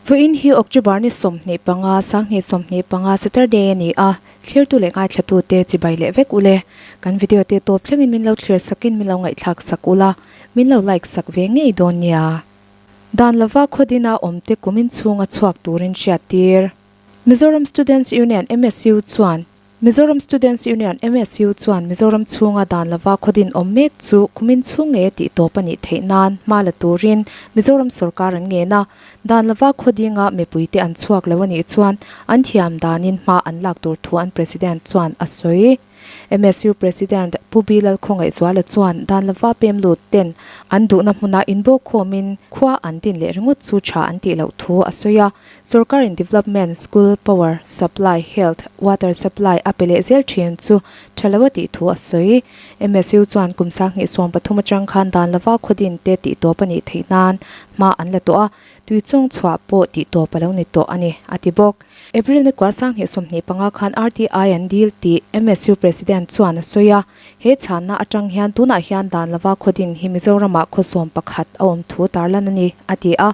Vawiin hi October ni 25, 2025 Saturday a ni a, thlirtu leh ngaithlatute chibai leh vek ule. Kan video te tawp thlengin min lo thlir sakin min lo ngaihthlak sak ula, min lo like sak ve ngei dawn nia. Dan lova khawdina awmte kumin chhunga chhuak turin hriattir. Mizoram Students Union, MSU, chuan Mizoram Students Union, MSU, chuan Mizoram chhunga dan lova khawdin awm mek chu kumin chhung ngei a tih tawp a nih theih nan hma la turin Mizoram sorkar an ngen a. Dan lova khawdinga mipuite an chhuak lo a nih chuan an thiam danin hma an lak tur thu an President chuan a sawi. MSU President Pu Bilal Khawngaihzuala chuan dan lova pem lut ten an duhna hmuna inbawkkhawmin khua an din leh ringawt chu tha an tih loh thu a sawi a. Sorkarin Development, School, Power Supply, Health, Water Supply a pe leh zel thin chu tha lo a tih thu a sawi. MSU chuan kum 2013 atang khan dan lova khawdin te tih tawp a nih theih nan hma an la tawh a, tui chawng chhuah pawh tih tawp a lo ni tawh a ni, a ti bawk. April ni kua 2025 khan RTI an dil tih MSU President chuan a sawi a, he chhanna atang hian tunah hian dan lova khawdin hi Mizoramah khawsawm pakhat a awm thu tarlan a ni, a ti a.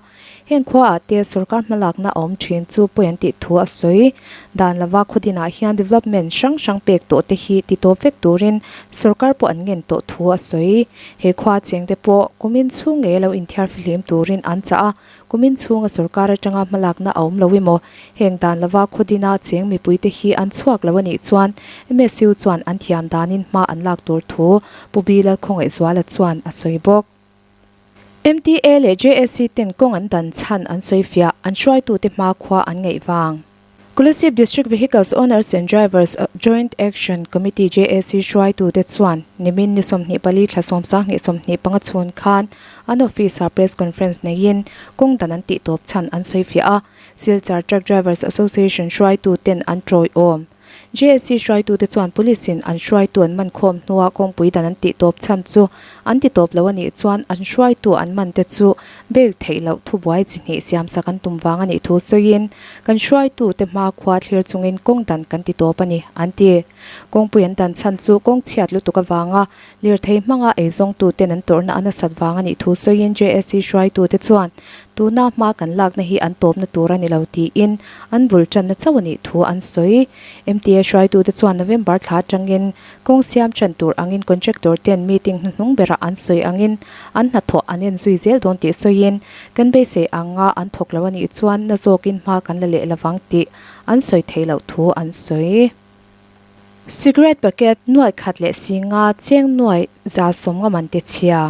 Heng khuaah te sorkar hmalakna a awm thin chu pawi an tih thu a sawi. Dan lova khawdinah hian development hrang hrang pek tawh te hi ti tawp vek turin sorkar pawh an ngen tawh thu a sawi. He khua chengte pawh kumin chhung ngei lo inthiar fihlim turin an chah a, kumin chhunga sorkar atanga hmalakna a awm lo emaw heng dan lova khawdina cheng mipuite hi an chhuak lo a nih chuan MSU chuan an thiam danin hma an lak tur thu Pu Bilal Khawngaihzuala chuan a sawi bawk. MTA leh JSC ten kawng an dan chhan an sawi fiah, an hruaitute hma khua an ngaih vang. Kolasib District Vehicles Owners and Drivers Joint Action Committee, JAC, hruaitute chuan nimin ni 24 thla 10 25 chhun khan an office-ah press conference neiin kawng dan an tihtawp chhan an sawi fiah a, Silchar Truck Drivers Association hruaituten an tawiawm. JSC hruaitute chuan Police in an hruaitu an man khawm hnua kawngpui dan an tih tawp chhan chu an ti tawp lo a nih chuan an hruaitu an man te chu bail theih loh thubuai chi hnih siam sak an tum vang a nih thu sawiin kan hruaitu te hma khua thlir chungin kawng dan kan ti tawp a ni an ti. Kawngpui an dan chhan chu kawng chhiat lutuk avanga lirthei hmanga eizawngtu ten an tawrhna a nasat vang a nih thu sawiin JSC hruaitute chuan Tuna hma kan lakna hi an tawpna tur a ni lo tiin an bul tanna chauh a nih thu an sawi. MTA hruaitute chuan November thla atangin kawng siam tan tur angin contractor ten meeting hnuhnung berah an sawi angin an hnathawh an en zui zel dawn tih sawiin kan beisei anga an thawk lo a nih chuan na zawkin hma kan la leh lovang tih an sawi theih loh thu an sawi. Cigarette packet nuai khat leh singa cheng nuai 150 man te chhia.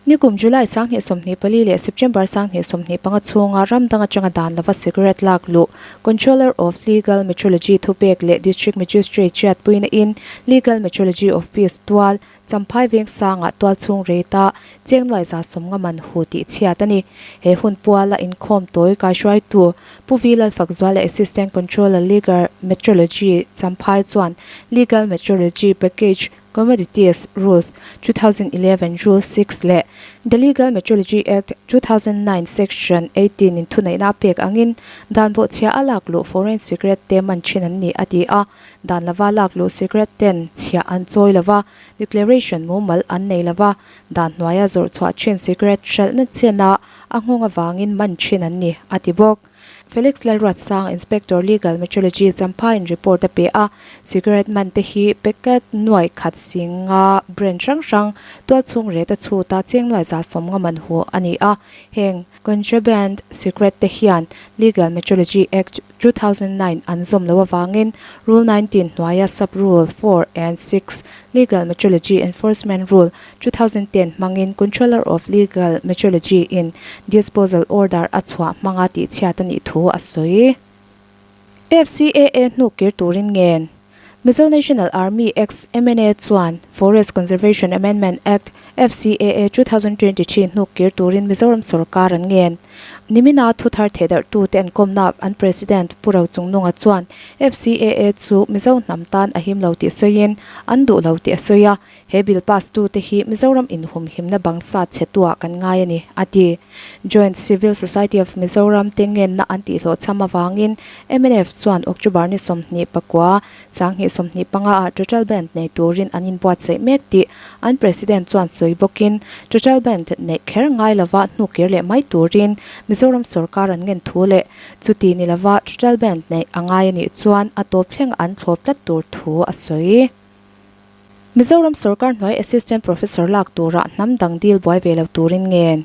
Nikum July 2024 leh September 2025 chhunga ram dang atanga dan lova cigarette lak luh Controller of Legal Metrology thupek leh District Magistrate hriatpuina in Legal Metrology Office tual Champhai veng sangah tual chhung rate-a cheng nuai 150 man hu tih chhiat a ni. He hun puala inkhawm tawi kaihruaitu Pu V Lalfakzuala Assistant Controller Legal Metrology Champhai chuan Legal Metrology Package Commodities Rules, 2011 Rule 6 leh The Legal Metrology Act, 2009 Section 18 in thuneihna a pek angin dan bawhchhia a lak luh foreign cigarette te man thin an ni a ti a, dan lova lak luh cigarette ten chhiah an chawi lova, declaration mumal an nei lova, dan hnuaia zawrh chhuah thin cigarette hralhna chena a nghawng avangin man thin an ni a ti bawk. Felix Lalruatsang, Inspector Legal Metrology Champhaiin report a pe a, cigarette man te hi packet nuai khat singa brand hrang hrang tualchhung ret a chhut a cheng nuai 150 man hu a ni a, heng contraband cigarette te hian Legal Metrology Act 2009 an zawm lo avangin Rule 19 hnuaia Sub Rule 4 and 6 Legal Metrology Enforcement Rule 2010 hmangin Controller of Legal Metrology in Disposal Order a chhuah hmanga tihchhiat a nih thu a sawi. FCAA hnuk kir turin ngen Mizo National Army ex MNA chuan Forest Conservation Amendment Act, FCAA, 2023 hnuk kir turin Mizoram sorkar an ngen. Nimina thu thar thehdarhtute an kawmna an President Pu Rochungnunga chuan FCAA chu Mizo hnam tan a him lo tih sawiin an duh lo tih a sawi a, He bill pass tu te hi Mizoram inhumhimna bang sat chhe tuah kan ngai a ni, a ti. Joint Civil Society of Mizoram te ngenna an tihhlawhchham avangin mnf chuan October ni 29, 2025 ah total band nei turin an inbuatsaih. buatsaih mek tih an President chuan sawi bawkin Total Ban neih kher ngai lova hnukir leh mai turin Mizoram sorkar an ngen thu leh chuti ni lova Total Ban neih a ngai a nih chuan a tawp thleng an thlawp tlat tur thu a sawi. Mizoram sorkar hnuai Assistant Professor lak turah hnam dang dil buai ve lo turin ngen.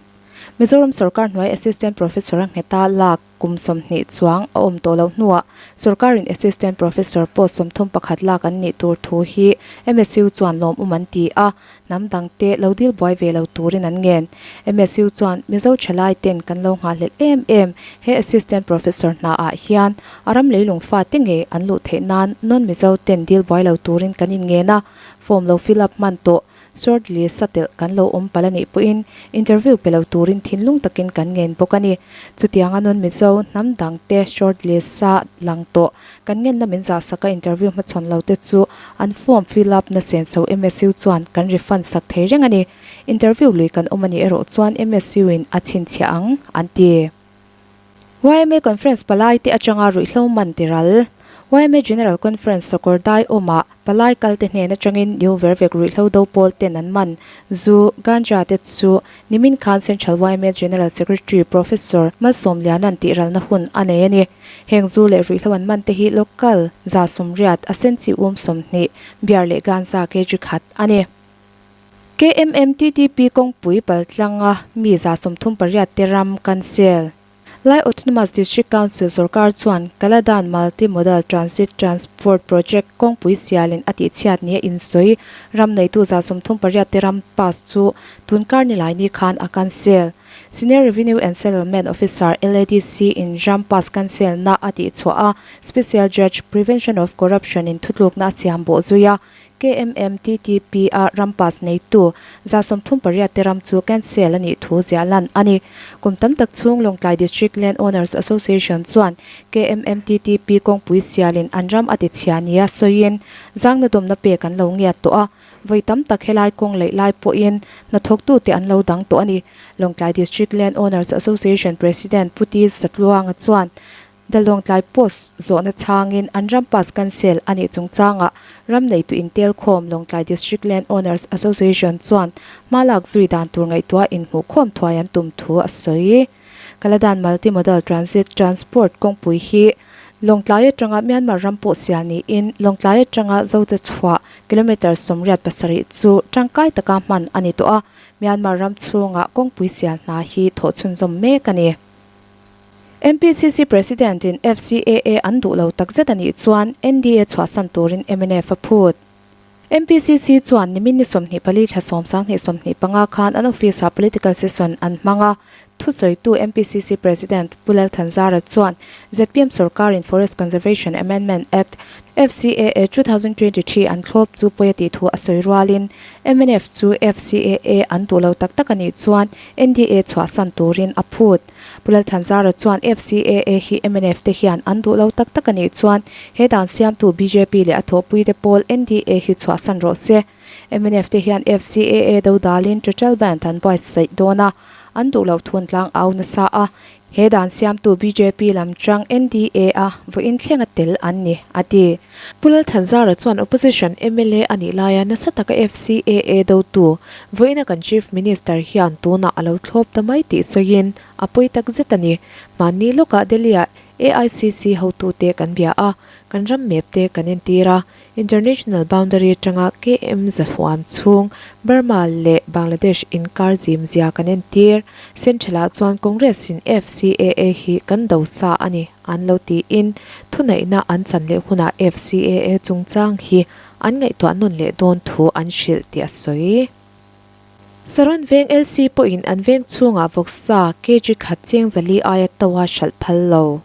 Mizoram sorkar hnuai Assistant Professor a ngheta lak kum 20 chuang a awm tawh loh hnuah sorkarin Assistant Professor post 31 lak an nih tur thu hi MSU chuan lawmawm an ti a, hnam dangte lo dil buai ve lo turin an ngen. MSU chuan Mizo thalai ten kan lo nghahhlelh em em he Assistant Professor hna ah hian a ram leilung fate ngei an luh theih nan non-Mizo ten dil buai lo turin kan inngen a, form lo fill up hman tawh. Short list a telh kan lo awm palh a nih pawhin interview pe lo turin thinlung takin kan ngen bawk a ni. Chutianga non Mizo hnam dangte short list a lang tawh kan ngenna min zahsak a interview hmachhawn lo te chu an form fill up na senso MSU chuan kan refund sak thei reng a ni. Interview lui kan awm a nih erawh chuan MSU in a chhinchhiah ang, an ti. Yma Conference palai te atanga ruihhlo man ti ral. Yma General Conference sawkawr dai awmah palai kal te hnen atangin New Vervek ruihhlo do pawl ten an man zu, ganja te chu nimin khan Central yma General Secretary Professor Malsawmliana'n tih ralna hun a nei a ni. Heng zu leh ruihhlo an man te hi local 180, a senchi 20, beer leh ganja kg khat a ni. KMMTTP kawngpui paltlanga mi 38 te ram cancel. Lai Autonomous District Council sorkar chuan Kaladan Multi Modal Transit Transport Project kawngpui sialin a tihchhiat nia insawi ram neitu 38 te ram pass chu tunkar nilaini khan a cancel. Senior Revenue and Settlement Officer LADC in ram pass cancel na a tihchhuah a, Special Judge Prevention of Corruption in thutlukna a siam bawh zui a. KMMTTP a ram pass neitu 38 te ram chu cancel a nih thu ziah lan a ni. Kum tam tak chhung Lawngtlai District Land Owners Association chuan KMMTTP kawngpui sialin an ram a ti chhia nia sawiin zangna dawmna pek an lo ngiat tawh a, vawi tam tak helai kawng leih lai pawhin hnathawktute an lo dang tawh a ni. Lawngtlai District Land Owners Association President Pu T Zatluanga chuan The Lawngtlai Post zawhna chhangin an ram pass cancel a nih chungchangah ram neitu intelkhawm Lawngtlai District Land Owners Association chuan hma lak zui dan tur ngaihtuah inhmuhkhawm thuai an tum thu a sawi. Kaladan Multi Modal Transit Transport kawngpui hi Lawngtlai atanga Myanmar ram pawh sial niin Lawngtlai atanga Zote chhuah kilometre 87 chu tangkai taka hman a ni tawh a, Myanmar ram chhungah kawngpui sial hna hi thawh chhunzawm mek a ni. MPCC President in FCAA an duh lo takzet a nih chuan NDA chhuahsan turin mnf a phut. MPCC chuan nimin ni 24 thla 10 sang 25 khan an office ah political session an hmang a, thusawitu MPCC President Pu Lalthanzara chuan zpm sorkarin Forest Conservation Amendment Act, FCAA, 2023 an thlawp chu pawi a tih thu a sawi rualin mnf chu FCAA an duh lo tak tak a nih chuan NDA chhuahsan turin a phut. Pu Lalthanzara chuan FCAA hi mnf te hian an duh lo tak tak a nih chuan he dan siamtu bjp leh a thawhpuite pawl NDA hi chhuahsan rawh se. Mnf te hian FCAA do dalin Total Band an buatsaih dawn a, an duh loh thun tlang au nasa a. He dan siamtu bjp lam tang NDA a vawiin thlenga tel an ni, a ti. Pu Lalthanzara chuan Opposition mla a nih laia nasa taka FCAA dotu vawiina kan Chief Minister hian tunah a lo thlawp ta mai tih sawiin a pawi tak zet a ni. Hmanni lawkah Delhi-ah AICC hotute kan bia a, kan ram map te kan entir a, International boundary atanga KM zahuam chhung Burma leh Bangladesh inkar zim zia kan entir. Central-ah chuan Congress-in FCAA hi kan do sa a ni an lo tiin thuneihna an chan leh hunah FCAA chungchang hi an ngaihtuah nawn leh dawn thu an hrilh tih a sawi. Saron veng LC pawhin an veng chhungah vawksa kg khat cheng zali aia to a hralh phal lo.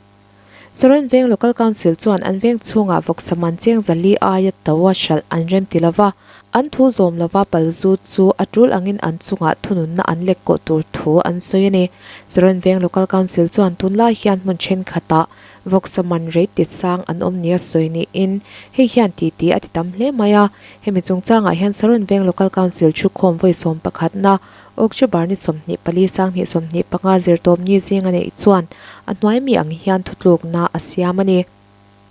Saron Veng Local Council chuan an veng chhungah vawksa man cheng zali aia to a hralh an rem ti lova, an thu zawm lova palzu chu a tul angin an chungah thununna an lek kawh tur thu an sawi a ni. Saron Veng Local Council chuan tunlai hian hmun thenkhatah vawksa man rate ti sang an awm nia sawi niin hei hian titi a ti tam hle mai a. Hemi chungchangah hian Saron Veng Local Council thukhawm vawi sawm pakhatna October ni 24 sang 25 zirtawpni zinga neih chuan a hnuai mi ang hian thutlukna a siam a ni.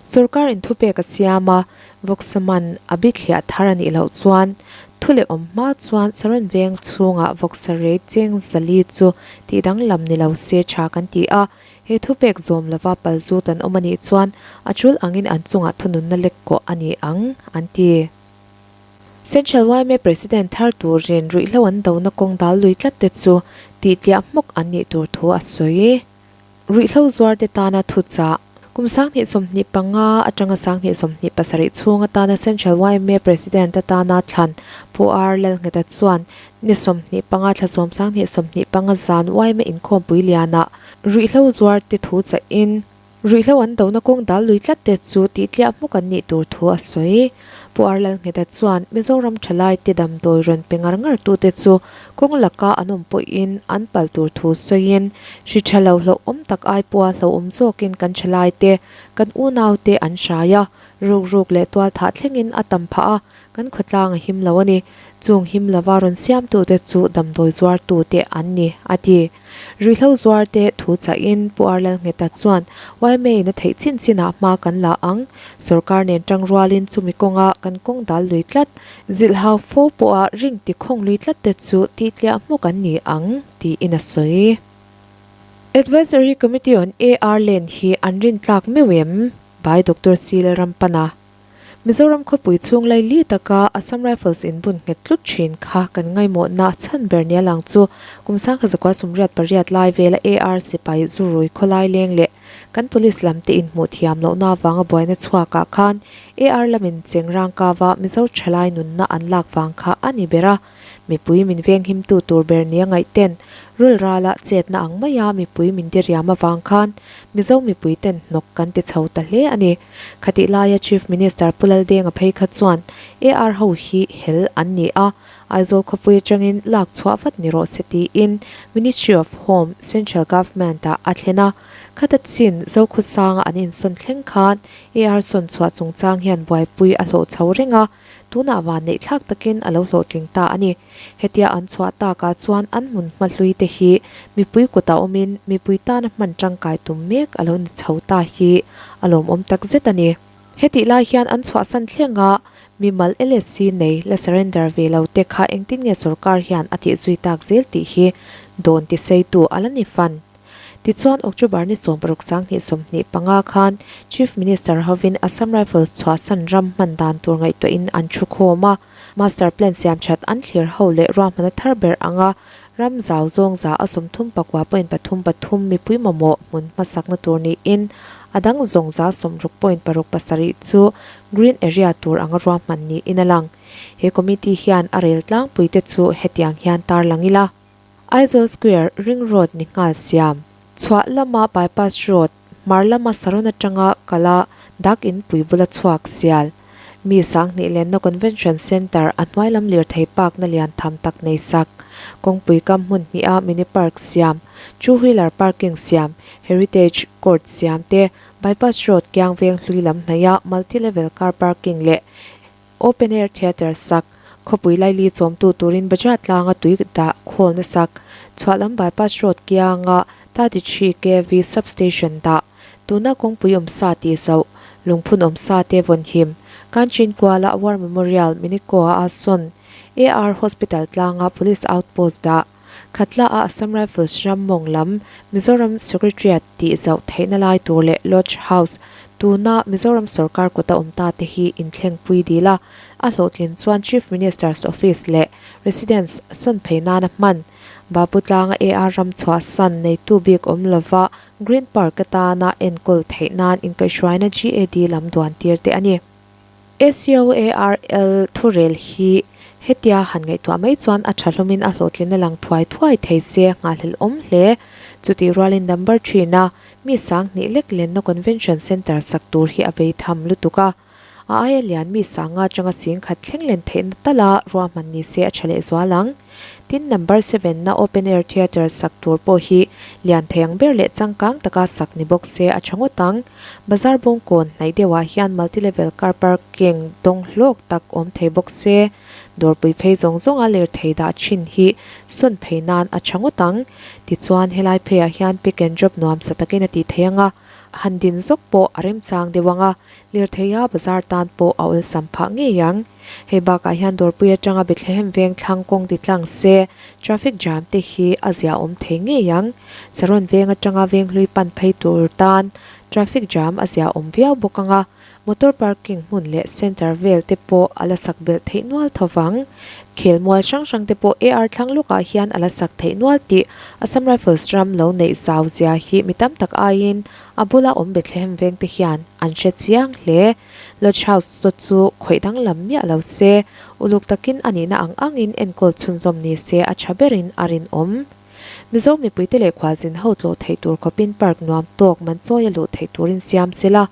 Sorkar in thupek a siam a, vawksa man a bithliah thar a nih loh chuan Thu leh awm hma chuan Saron veng chhungah vawksa rate cheng zali chu tih danglam ni lo se tha kan ti a, he thupek zawm lova palzut an awm a nih chuan a tul angin an chungah thununna lek kawh a ni ang, an ti. Central yma President thar turin ruihhlo an dona kawng dal lui tlat te chu tihtliah hmawk an nih tur thu a sawi. Ruihhlo zuarte tana thuchah, Kum 2025 atanga 2027 chhung atana Central yma President atana thlan Pu R Lalngheta chuan ni 25 thla sawm 2025 zan yma inkhawmpui lianah ruihhlo zuarte thu chahin Ruihhlo an dona kawng dal lui tlat te chu tihtliah hmuk an nih tur thu a sawi. Pu R Lalngheta chuan Mizoram thalai te damdawi rawn pe ngar ngar tu te chu kawng laka an awm pawhin an pal tur thu sawiin hri tha lo hlauhawm tak ai pawha hlauhawm zawkin kan thalai te, kan unau te an hrai a, ruk ruk leh tual thah thlengin a tam phah a, kan khawtlang a him lo a ni. Chung him lova rawn siamtu te chu damdawi zuartu te an ni, a ti. Ruihhlo zuar te thu chahin Pu R Lalngheta chuan yma in a theih chin chinah hma kan la ang. Sorkar nen tang rualin chumi kawnga kan kawng dal lui tlat, zilhhau fo pawha ring ti khawng lui tlat te chu tihtliah hmawk an ni ang, tiin a sawi. Advisory Committee on AR Land hi an rintlak meuh em? By Doctor C Lalrampana. Mizoram khawpui chhung laili taka Assam Rifles inbun nghet tlut thin kha kan ngaimawhna chhan ber nia lang chu kum sangkhat zakua sumriat pariat lai vela AR sipai zurui khawlai leng leh kan police lam te inhmuh thiam lohna avanga buaina chhuakah khan AR lamin cheng rangkava Mizo thalai nunna an lak vang kha a ni ber a. Mipui min venghimtu tur ber nia ngaihten rul rala chetna ang maia mipui min diriam avang khan Mizo mipui ten hnawk kan ti chho ta hle a ni. Khatih laia Chief Minister Pu Laldenga phei kha chuan AR ho hi hel an ni a, Aizawl khawpui atangin lak chhuah vat ni rawh se tiin Ministry of Home, Central Government ah a thlen a. Khata chin Zokhawsanga an insawn thleng khan AR sawn chhuah chungchang hian buaipui a hlawh chho reng a. Tunah van neih thlak takin a lo hlawhtling ta a ni. Hetia an chhuah takah chuan an hmun hma hlui te hi mipui kutah awmin mipui tana hman tangkai tum mek a lo ni chho ta hi a lawmawm tak zet a ni. Hetih lai hian an chhuahsan thlenga mimal LSC nei la surrender ve lo te kha engtin nge sorkar hian a tih zui tak zel tih hi dawn tiseitu a la ni fan. Tichuan, October ni 16 2025 khan Chief Minister hovin Assam Rifles chhuahsan ram hman dan tur ngaihtuahin an thu khawm a, Master Plan siam that an thlir ho leh ruahmana thar ber anga ram zau zawng za a 39 point pathum pathum mipui mamawh hmun hmasakna tur niin a dang zawng za 60 point paruk pasarih chu Green Area tur anga ruahman niin a lang. He committee hian a rel tlangpuite chu hetiang hian tarlang ila. Aizawl Square, Ring Road ni nghal siam. Chhuah lama Bypass Road, hmar lama Saron atanga kala dak inpui bula chhuak sial. Mi sanghnih lenna Convention Centre a hnuai lam lirthei park na lian tham tak nei sak. Kawngpui kam hmun hniha Mini Park siam, Two Wheeler Parking siam, Heritage Court siam te, Bypass Road kiang veng hlui lam hnaia Multi Level Car Parking leh Open Air Theatre sak, khawpui laili chawmtu turin Baja tlanga tui dah khawlna sak, chhuahlam Bypass Road kianga 33 KV Substation dah, tuna kawngpui awmsa tih zoh, lungphun awmsa te vawnhim, Kanchin kuala War Memorial Minikoa a sawn, AR Hospital tlanga Police Outpost dah. Khatla-a Assam Rifles ram mawng lam Mizoram Secretariat tih zauh theihna lai tur leh Lodge House tuna Mizoram sorkar kuta awm ta te hi inthlengpui dil a, a hlawhtlin chuan Chief Minister's Office leh Residence sawn phei nana hman Bapu tlanga AR ram chhuahsan neitu bik awm lova Green Park atana enkawl theih nan inkaihhruaina GAD lam duan tir te a ni. SCOARL thurel hi hetia han ngaihtuah mai chuan a tha hlawmin a hlawhtlin a lang thuai thuai thei se nghahhlelh awm hle. Chutih rualin number three-na mi sanghnih lek lenna Convention Centre sak tur hi a bei tham lutuk a. A aia lian mi sanga atanga singkhat thleng len theihna tala ruahman ni se a tha lehzual ang. Tin, number seven na open air theatre sak tur pawh hi lian thei ang ber leh changkang taka sak ni bawk se a tha ngawt ang. Bazar bawngkawn hnaih deuhah hian multi level car parking dawng hlawk tak awm thei bawk se, dawrpui phei zawng zawnga lirthei dah thin hi sawn phei nan a tha ngawt ang. Tichuan, helai pheiah hian pick and drop nuamsa takin a tih thei ang a. Han din zawk pawh a remchang deuh ang a, lirtheia bazar tan pawh a awlsam phah ngei ang. Hei bakah hian dawrpui atanga Bethlehem veng thlang kawng ti tlang se, traffic jam te hi a ziaawm thei ngei ang. Saron veng atanga venghlui pan phei tur tan traffic jam a ziaawm viau bawk ang a, motor parking hmun leh centre vel te pawh a la sak belh theih nual tho vang. Khelmual hrang hrang te pawh AR thlang lawkah hian a la sak theih nual tih Assam Rifles ram lo neih zau zia hi mi tam tak aiin a bula awm Bethlehem veng te hian an hre chiang hle. Lodge House chaw chu khawih danglam miah lo se, uluk takin a nihna ang angin enkawl chhunzawm ni se a tha berin a rinawm. Mizo mipuite leh khualzin ho tlawh theih tur khawpin park nuam tawk man chawi a luh theih turin siam sela,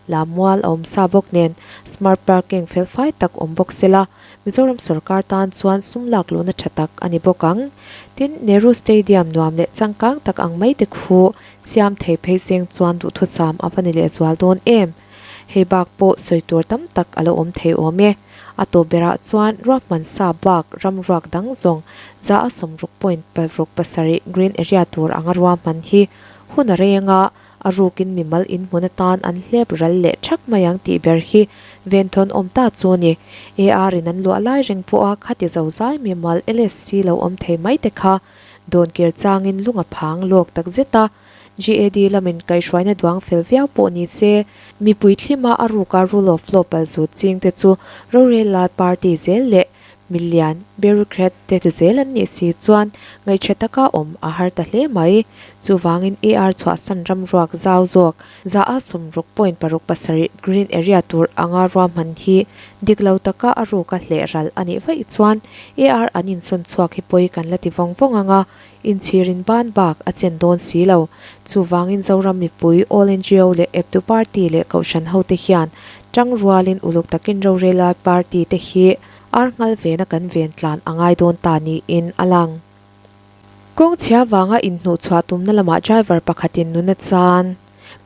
lam mual a awm sa bawk nen smart parking felfai tak awm bawk sela, Mizoram sorkar tan chuan sum lak luhna tha tak a ni bawk ang. Tin, Nehru Stadium nuam leh changkang tak ang mai te khu siam thei phei seng chuan duhthusam a va ni lehzual dawn em? Hei bak pawh sawi tur tam tak a lo awm thei awm e. A tawp berah chuan ruahman sa bak ram ruak dang zawng 160 point 6 7 green area tur anga ruahman hi hun a reng a, a rukin mimal inhmun atan an hlep ral leh thak mai ang tih ber hi venthawn awm ta chu a ni. AR in an luah lai reng pawha khati zo zai mimal LSC lo awm thei mai te kha dawnkir changin lung a phang lawk takzet a. GAD lamin kaihhruaina duang fel viau pawh ni se, mipui thlima a ruka rule of law palzut chingte chu rorel lai party zel leh milian, bureaucrat, te zel an nih si chuan ngaihṭha taka awm a har ta hle mai. Chuvangin AR chhuahsan ram ruak zau zawk 160 point 6 7 green area tur anga ruahman hi dik lo taka a ruka hleh ral a nih vaih chuan AR an insawn chhuak hi pawi kan la ti vawng vawng ang a, Inchhirin ban bak a chen dawn si lo. Chuvangin Zoram mipui, All ngo leh eptu party leh kohhran hote hian tang rualin uluk takin rorela party te hi ar nghal vena kan ven tlan a ngai dawn ta niin a lang. Kawng chhia vanga inhnuhchhuah tumna lamah driver pakhatin nun a chan.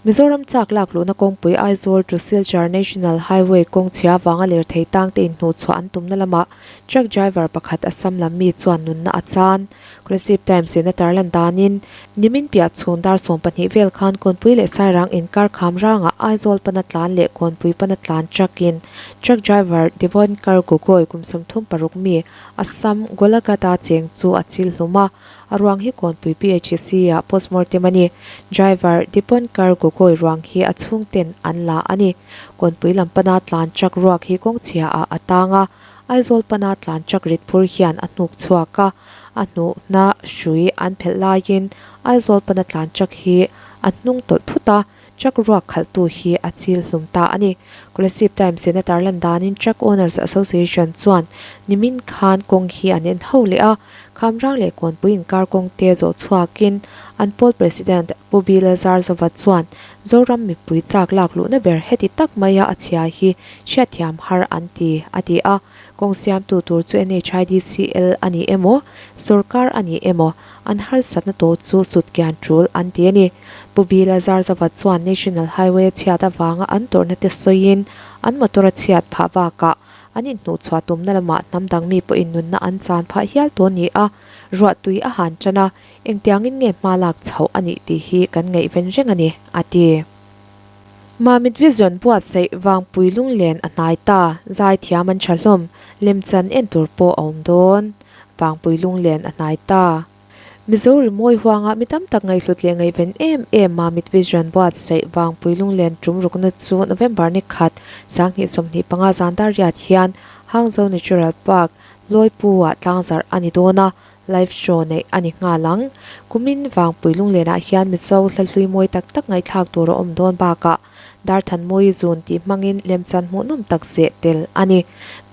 Mizoram chak lak luhna kawngpui Aizawl to Silchar National Highway kawng chhia vanga lirthei tangte inhnuhchhuah an tumna lamah truck driver pakhat Assam lam mi chuan nunna a chan. Kolasib Times in a tarlan danin nimin piah chhun dar 12 vel khan Kawnpui leh Sairang inkar kham rangah Aizawl pana tlan leh Kawnpui pana tlan truck in truck driver Devonkar Gogoi kum 36 mi Assam Golaghat-a cheng chu a chil hlum a. A ruang hi Kawnpui PHC ah postmortem a ni. Driver Dipankar Gogoi ruang hi a chhungten an la a ni. Kawnpui lam pana tlan truck ruak hi kawngchhia ah a tang a, Aizawl pana tlan truck rit phur hian a hnuk chhuak a, a hnuhna hrui an phelh laiin Aizawl pana tlan truck hi a hnung tawlh thut a, Truck ruak khalhtu hi a chil hlum ta a ni. Kolasib Times in a tarlan danin Truck Owners Association chuan nimin khan kawng hi an en ho leh a, Khamrang leh Kawnpui inkar kawng te zawh chhuakin an pawl President Pu Bill Zarzova chuan Zoram mipui chak lak luhna ber heti tak maia a chhia hi hriatthiam har an ti, a ti a. Kawng siamtu tur chu NHIDCL a ni emaw, sorkar a ni emaw, an harsatna tawh chu sutkian tul an ti a ni. Pu Bila Zarzava chuan National Highway a chhiat avanga an tawrhna te sawiin an motor a chhiat phah bakah an inhnuhchhuah tumna lamah hnam dang mi pawhin nunna an chan phah hial tawh ni a, ruahtui a han tan a, engtiangin nge hma lak chhoh a nih tih hi kan ngaihven reng a ni, a ti. Mamit Vision buatsaih Vangpui lunglen a hnai ta, zaithiam an tha hlawm, lemchan en tur pawh a awm dawn. Vangpui lunglen a hnai ta. Mizo rimawi huanga mi tam tak ngaihhlut leh ngaihven em em Mamit Vision buatsaih Vangpui lunglen tum rukna chu November ni khat, 2025 zan dar riat hian Hangzhou Natural Park, Lawipu-ah tlangzarh a ni dawn a, live show neih a ni nghal ang. Kumin Vangpui lunglenah hian Mizo hla hlui mawi tak tak ngaihthlak tur a awm dawn bakah Darthanmawii zun tih hmangin lemchan hmuhnawm tak zeh tel a ni.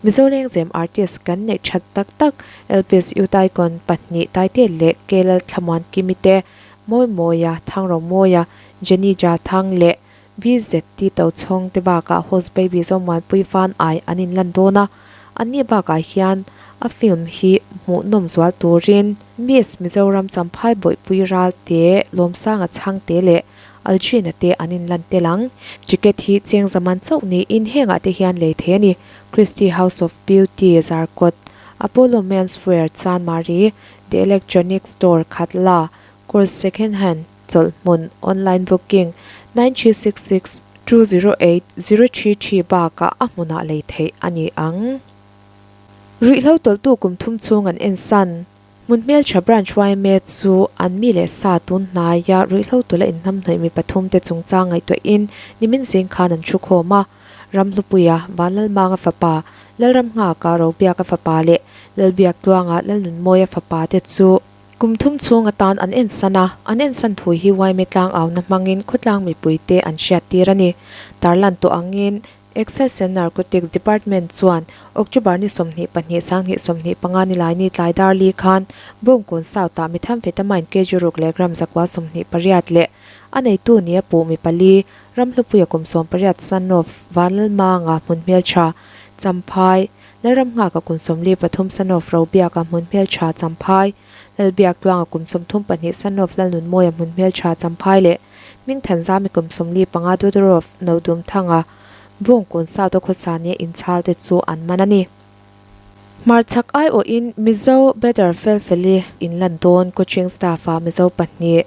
Mizo lengzem artist kan neih that tak tak Elvis Utaikon pahnih Taite leh Kelal Thlamuan Kimi te, Mawimawia, Thangromawia, Jenny Jathang leh BZT Tochhawng te bakah Host Baby Zomuanpui Van Ai an inlan dawn a, anni bakah hian a film hi hmuhnawm zual turin Miss Mizoram Champhai Bawihpui Ralte Lawmsanga Chhangte leh Algina te an inlan tel ang. Ticket hi cheng zaman chauh niin hengah te hian lei thei a ni. Christie House of Beauty, Zarkawt, Apollo Men's Wear, Chanmari, The Electronic Store, Khatla, Course Second Hand, Chawlhhmun, Online Booking, 9366 208 033 bakah a hmunah lei theih a ni ang. Ruihhlo tawlhtu kum thum chhung an ensan. Hmun hmeltha Branch yma chu an mi leh sa tun hnaia ruihhlo tawlh a inhnamhnawih mi pathum te chungchang ngaihtuahin nimin zing khan an thu khawm a. Ramhlupuia Vanlalmanga fapa, Lalramnghaka Robiaka fapa leh Lalbiaktluanga Lalnunmawia fapa te chu Kum thum chhung atan an ensan a, an ensan thu hi yma tlang auna hmangin khawtlang mipuite an hriattir a ni. Tarlan tawh angin Excise and Narcotics Department chuan October ni 22 2025 nilaini tlai dar li khan Bawngkawn South-ah Methamphetamine kg ruk leh gram 128 leh a neitu nia puh mi pali Ramhlupuia kum 18 son of Vanlalmanga hmun hmeltha Champhai Lalramnghaka kum 43 son of Robiaka hmun hmeltha Champhai, Lalbiaktluanga kum 32 son of Lalnunmawia hmun hmeltha Champhai leh Hmingthanzami kum 45 daughter of Nodumthanga Bawngkawn South a khawsa nia inchhal te chu an man a ni. Hmarchhak aiawhin Mizo batter Felfeli inlan dawn coaching staff-ah Mizo pahnih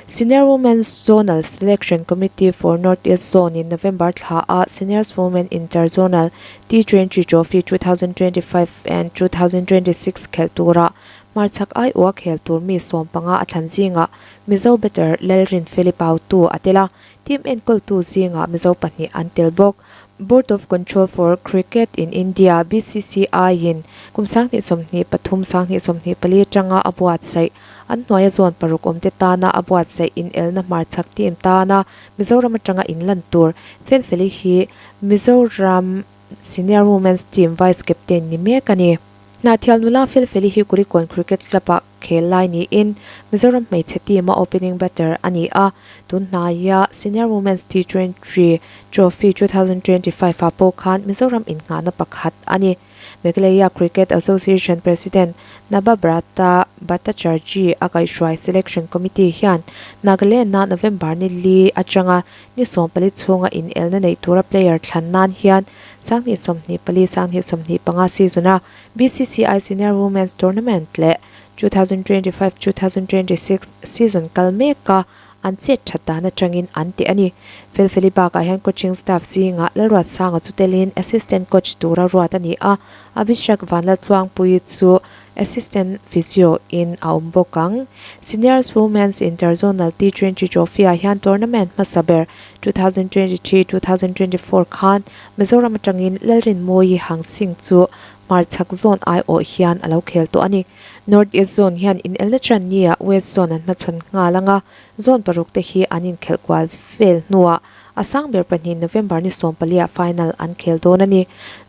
Senior Women's Zonal Selection Committee for North East Zone in November thla a Seniors Women Inter-Zonal T20 Trophy 2025 and 2026 khelh tura hmarchhak aiawha khel tur mi 15 a thlan zingah Mizo batter Lalrinfeli Pautu a tel a, team enkawltu zingah Mizo pahnih an tel bawk. Board of Control for Cricket in India, BCCI, in kum 2023, 2024 atanga a buatsaih An hnuaia zawn paruk awmte tana a buatsaih inelna hmarchhak team tana Mizoram atanga inlan tur Felfeli hi Mizoram Senior Women's Team Vice Captain ni mek a ni. Hnahthial nula Felfeli hi Kulikawn Cricket Club-ah khel lai niin Mizoram hmeichhe team-a opening batter a ni a, tun hnaia Senior Women's T20 Trophy 2025 ah pawh khan Mizoram innghahna pakhat a ni. Meghalaya Cricket Association President Nababrata Bhattacharjee a kaihhruai Selection Committee hian Nagaland-a November ni li atanga ni 14 chhunga inelna neih tura player thlan nan hian 2024, 2025 season-a BCCI Senior Women's Tournament leh 2025, 2026 season kal meka An chet that dan atangin an teh a ni. Felfeli bakah hian coaching staff zingah Lalruatsanga chu telin assistant coach tura ruat a ni a, Abhishek Vanlaltluangpuii chu assistant physio in a awm bawk ang. Seniors Women's Interzonal T20 Trophy ah hian tournament hmasa ber 2023, 2024 khan Mizoram atangin Lalrinmawii Hangsing chu hmarchhak zone aiawh hian a lo khel tawh a ni. North East Zone hian inelna tan nia West Zone an hmachhawn nghal ang a, Zone paruk te hi an inkhelh kual vel hnuah a sang ber pahnih November ni 14 ah final an khel dawn a ni.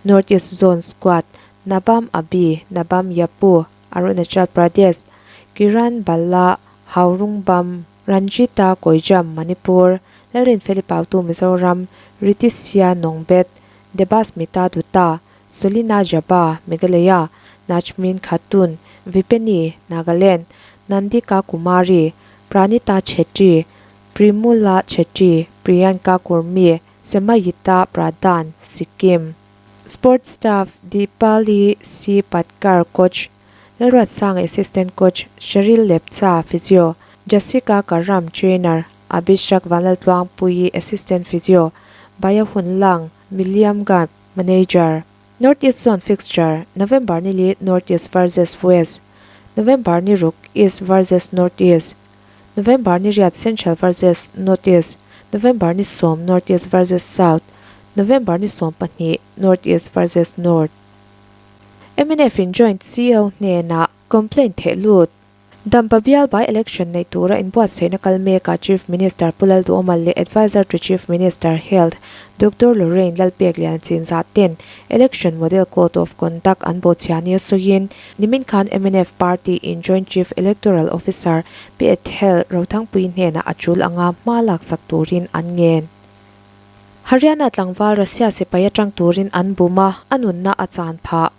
North East Zone squad Nabam Abi, Nabam Yapu, Arunachal Pradesh, Kiran Bala, Haurungbam, Ranjita Koijam, Manipur, Lalrinfeli Pautu, Mizoram, Ritisia Nongbet, Debasmita Dutta, Solina Jaba, Meghalaya, Najmin Khatun, Vipeni, Nagaland, Nandika Kumari, Pranita Chhetri, Primula Chhetri, Priyanka Kurmi, Semayita Pradhan, Sikkim. Sports staff, Deepali C Patkar, Coach, Lalruatsanga Assistant Coach, Cheryl Lepcha, Physio, Jessica Karam, Trainer, Abhishek Vanlaltluangpuii, Assistant Physio, Baya Hunlang, Miliam Gap, Manager, North East Zone Fixture, November ni li North East vs West, November ni ruk East vs North East, November ni riat Central vs North East, November ni sawm North East vs South, November ni 12 North East vs North. Mnf in Joint CEO hnenah complaint theh lut. Dampa bial by election neih tura inbuatsaihna kal mekah Chief Minister Pu Lalduhawmal leh Adviser to Chief Minister Health Doctor Lorraine Lalpeklian chinzah ten Election Model Code of Conduct an bawhchhia nia sawiin nimin khan mnf Party in Joint Chief Electoral Officer Pi Ethel Rothangpui hnenah a tul anga hma laksak turin an ngen. Haryana tlangval Russia sipai atang turin an bum a, a nunna a chan phah.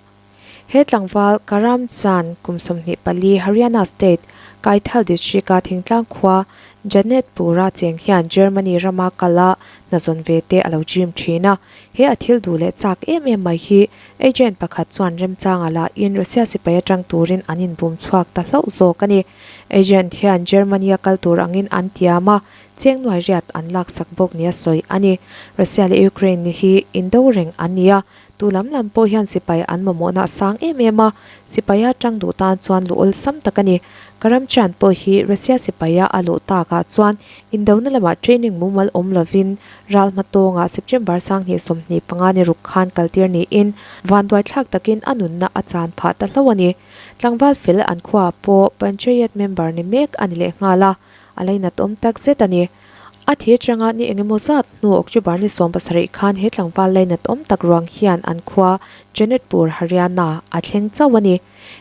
He tlangval Karam Chand kum 24 Haryana State, Kaithal District-a thingtlang khua Janet Pura cheng hian Germany rama kal a hna zawn ve te a lo dream thin a. He a thil duh leh chak em em mai hi agent pakhat chuan remchanga la in Russia sipai atang turin an inbum chhuak ta hlauh zawk a ni. Agent hian Germany a kal tur angin an tiam a, cheng nuai riat an laksak bawk nia sawi a ni. Russia leh Ukraine hi indo reng an ni a, Tu lam lam pawh hian sipai an mamawhna a sang em em a, sipaia tang duh tan chuan luh awlsam tak a ni. Karamchan pawh hi Russia sipaia a luh takah chuan indona lamah training mumal awm lovin ral hma tawngah September 2025 ni ruk khan kaltir niin vanduaithlak takin a nunna a chan phah ta hlauh a ni. Tlangval fel an khuaah pawh Panchayat member ni mek a ni lehnghal a, a lainat awm tak zet a ni. A thi atanga ni engemaw zat hnu October ni 17 khan he tlangval lainat awm tak ruang hian an khua Janetpur, Haryana a thleng chauh a ni.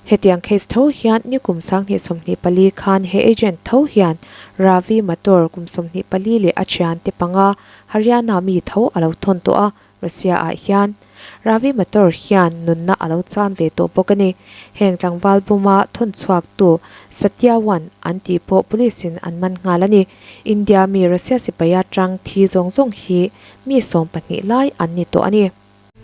Hetiang case tho hian ni kum 2024 khan he agent tho hian Ravi Mathur kum 24 leh a thiante panga Haryana mi tho a lo thawn tawh a, Russia ah hian Ravi Mathur hian nunna a lo chan ve tawh bawk a ni. Heng tlangval buma thawn chhuaktu Satyawan an tih pawh police in an man nghal a ni. India mi Russia sipai atang thi zawng zawng hi mi 12 lai an ni tawh a ni.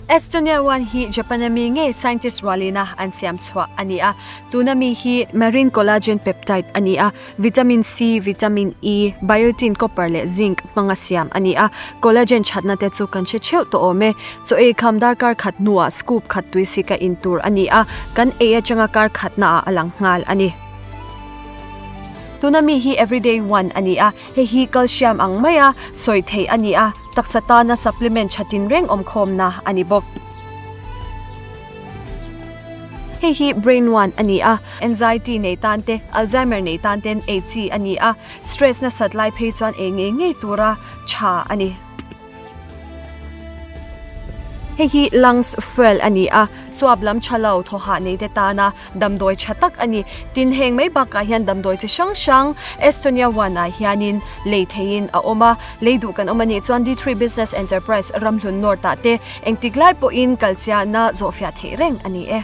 Estonia one hi Japan a mi ngei scientist rualina an siam chhuah a ni a. Tuna mi hi marine collagen peptide a ni a. Vitamin C, Vitamin E, Biotin, Copper leh Zinc hmanga siam a ni a, Collagen thatna te chu kan hre theuh tawh awm e. Chaw ei kham darkar khat hnuah scoop khat tui sik a in tur a ni a, kan ei atanga kar khatnaah a lang nghal a ni. Tuna mi hi Everyday One a ni a, hei hi calcium ang maia sawi theih a ni a, taksa tana supplement tha tinreng awmkhawmna a ni bawk. Hei hi Brain One a ni a, anxiety nei tan te, Alzheimer nei tan ten ei chi a ni a, stress nasat lai phei chuan ei ngei ngei tura tha a ni. Hei hi Lungs Fuel a ni a, chuap lam tha lo thaw hah nei te tana damdawi tha tak a ni. Tin, heng mai bakah hian damdawi chi hrang hrang Estonia One ah hianin lei theihin a awm a, lei duh kan awm a nih chuan D3 Business Enterprise Ramhlun North ah te Engtik lai pawhin kalchiahna zawhfiah theih reng a ni e.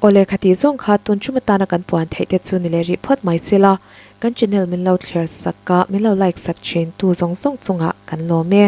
Awle khati zawng kha tun ṭum atana kan puan theih te chu ni leh rih phawt mai se la, kan channel min lo thlir sak a, min lo like sak ṭhin tu zawng zawng chungah kan lawm e.